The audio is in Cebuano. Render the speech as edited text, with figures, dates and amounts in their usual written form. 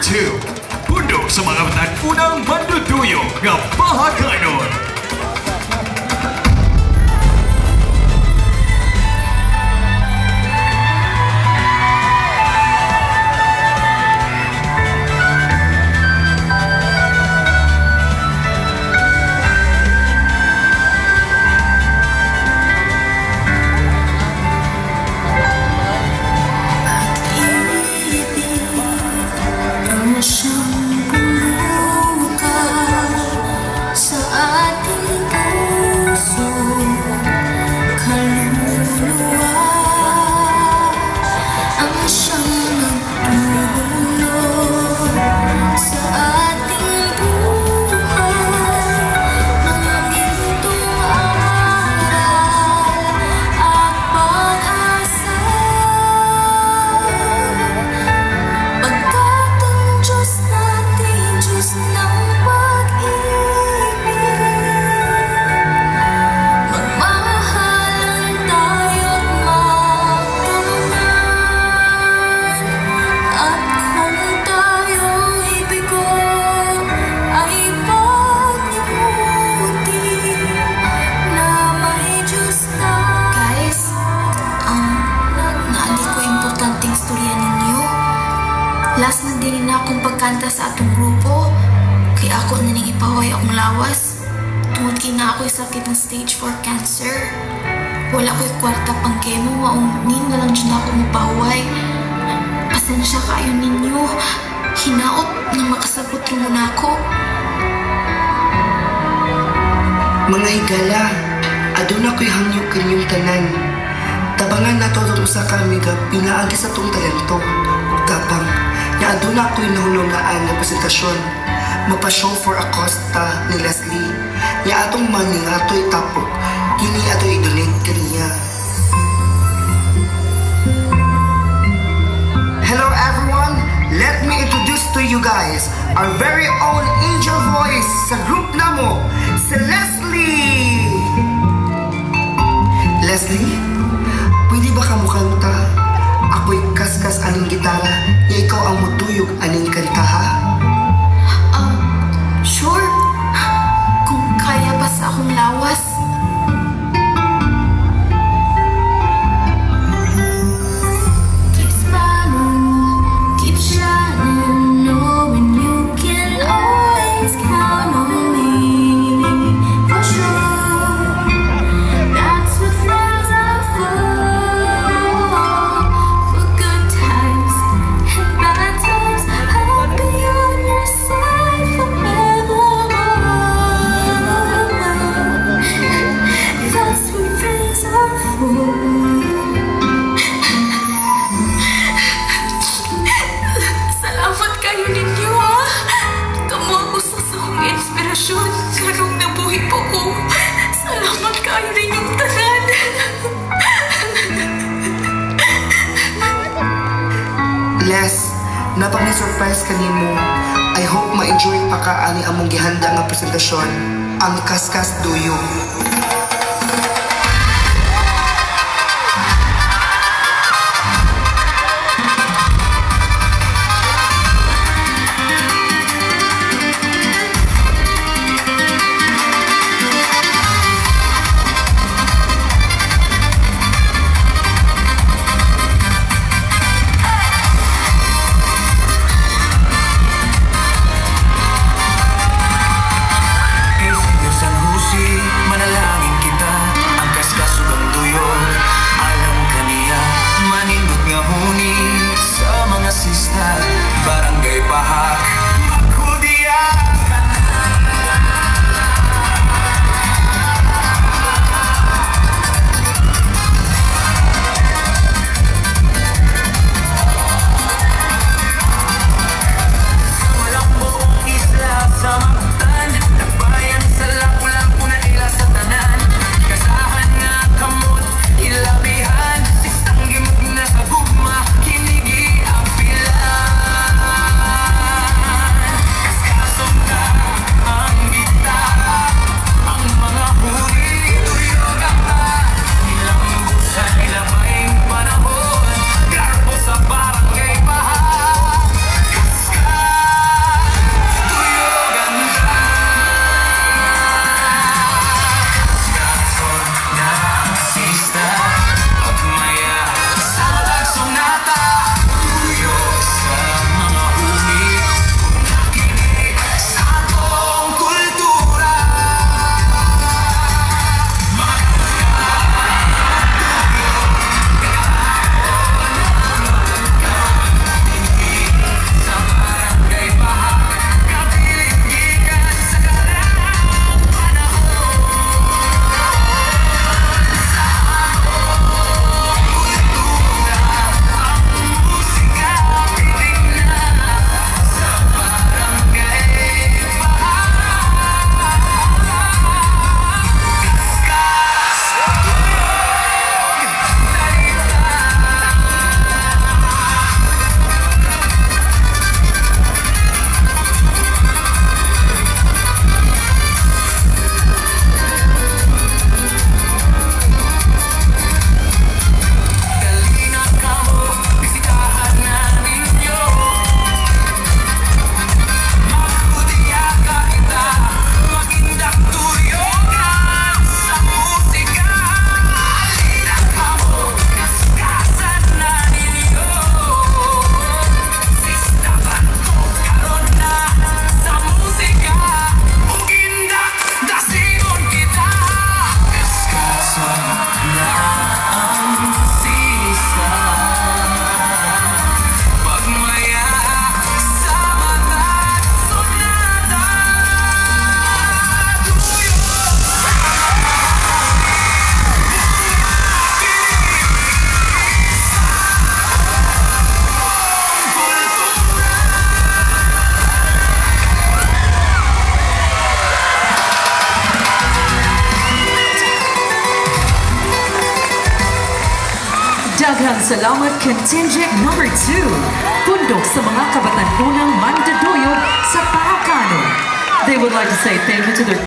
2, pundok sa mga unang manduduyog nga Bahakanon. Pag-ibig ang siyang bumukal sa ating puso, kaluluwa ang siyang nagtulong sa ating buhay ng gintong aral at pag-asa. Pagkat ang Diyos natin, Diyos ng pag-ibig, magmahalan tayo't magtulungan. At kung tayo'y bigo, ay paglimutin na may Diyos tayo. Guys, naa diay ko'y importanteng istorya ninyo. Last na din na akong pagkanta sa atong grupo. Kay ako na ning ipahuway akong lawas. Tungod kay naa ako'y sakit ng stage 4 cancer. Wala ko'y kwarta pang chemo, maong nin na lang dyan ako mupahuway. Pasensya kaayo ninyo. Hinaot na makasabot mo na ako. Mga higala, aduna ko'y hangyo kaninyong tanan. Tabangan nato atong usa ka amiga pinaagi sa atong talento ug tapang. Nga aduna ko'y nahunungaan nga presentasyon. Magpa-show for a cause ta ni Leslie. Nga atong money nga ato itapok, kini ato i-donate kaniya. Hello everyone! Let me introduce to you guys our very own angel voice sa group namo, si Leslie! Leslie, pwede ba ka mukanta? Ako'y kaskas aning gitara, ya ikaw ang mutuyog aning kanta, ha? Sure. Kung kaya pa sa akong lawas. Keep smiling, keep shining, knowing you can always count on me for sure. That's what friends are for good times and bad times. I'll be on your side forevermore. That's what friends are for. Salamat kaayo ninyo, ha. Kamo ang usa sa akong inspirasyon karong nabuhi pa ko. Salamat kaayo ninyong tanan. Les, napang ni surprise kanimo. I hope ma-enjoy pa ka ani among gihanda nga presentasyon, ang Kaskas Duyog. Kay San Jose, manalangin. Daghang salamat, contingent number 2. Pundok sa mga kabatan-unang manduduyog sa Pahakanon. They would like to say thank you to their